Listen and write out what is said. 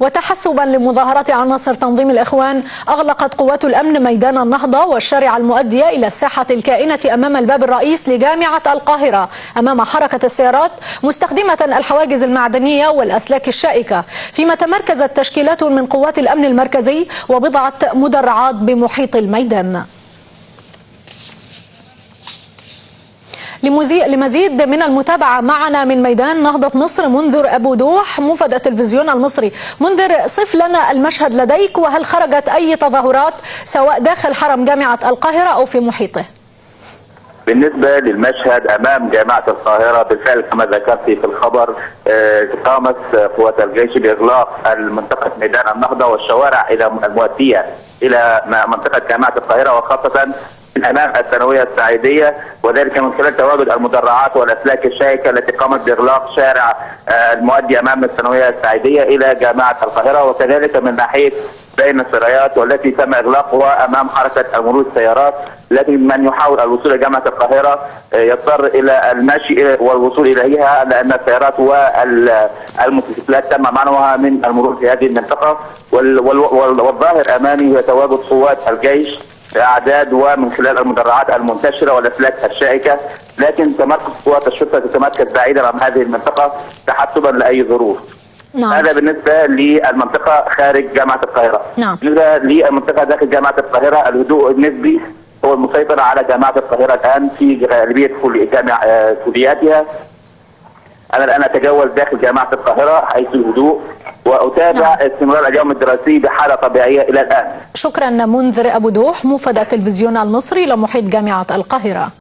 وتحسبا لمظاهرات عناصر تنظيم الإخوان، أغلقت قوات الأمن ميدان النهضة والشارع المؤدية إلى الساحة الكائنة أمام الباب الرئيس لجامعة القاهرة أمام حركة السيارات، مستخدمة الحواجز المعدنية والأسلاك الشائكة، فيما تمركزت تشكيلات من قوات الأمن المركزي وبضعة مدرعات بمحيط الميدان. لمزيد من المتابعة معنا من ميدان نهضة مصر منذر أبو دوح موفد التلفزيون المصري. منذر، صف لنا المشهد لديك، وهل خرجت أي تظاهرات سواء داخل حرم جامعة القاهرة أو في محيطه؟ بالنسبة للمشهد أمام جامعة القاهرة، بالفعل كما ذكرت في الخبر قامت قوات الجيش بإغلاق منطقة ميدان النهضة والشوارع إلى المؤدية إلى منطقة جامعة القاهرة، وخاصة من أمام الثانوية السعيدية، وذلك من خلال تواجد المدرعات والأسلاك الشائكة التي قامت بإغلاق شارع المؤدي أمام الثانوية السعيدية إلى جامعة القاهرة، وكذلك من ناحية بين السرايات والتي تم إغلاقها أمام حركة المرور السيارات. لكن من يحاول الوصول إلى جامعة القاهرة يضطر إلى المشي والوصول إليها، لأن السيارات والموتوسيكلات تم منعها من المرور في هذه المنطقة. والظاهر أمامي هو تواجد قوات الجيش أعداد ومن خلال المدرعات المنتشرة والأسلاك الشائكة، لكن تمركز قوات الشرطة تتمركز بعيدا عن هذه المنطقة تحسبا لأي ظروف. نعم. هذا بالنسبة للمنطقة خارج جامعة القاهرة. نعم. بالنسبة للمنطقة داخل جامعة القاهرة، الهدوء النسبي هو المسيطر على جامعة القاهرة الآن في غالبية كلياتها. أنا الآن أتجول داخل جامعة القاهرة حيث الهدوء، وأتابع استمرار اليوم الدراسي بحالة طبيعية إلى الآن. شكرا منذر أبو دوح موفد التلفزيون المصري لمحيط جامعة القاهرة.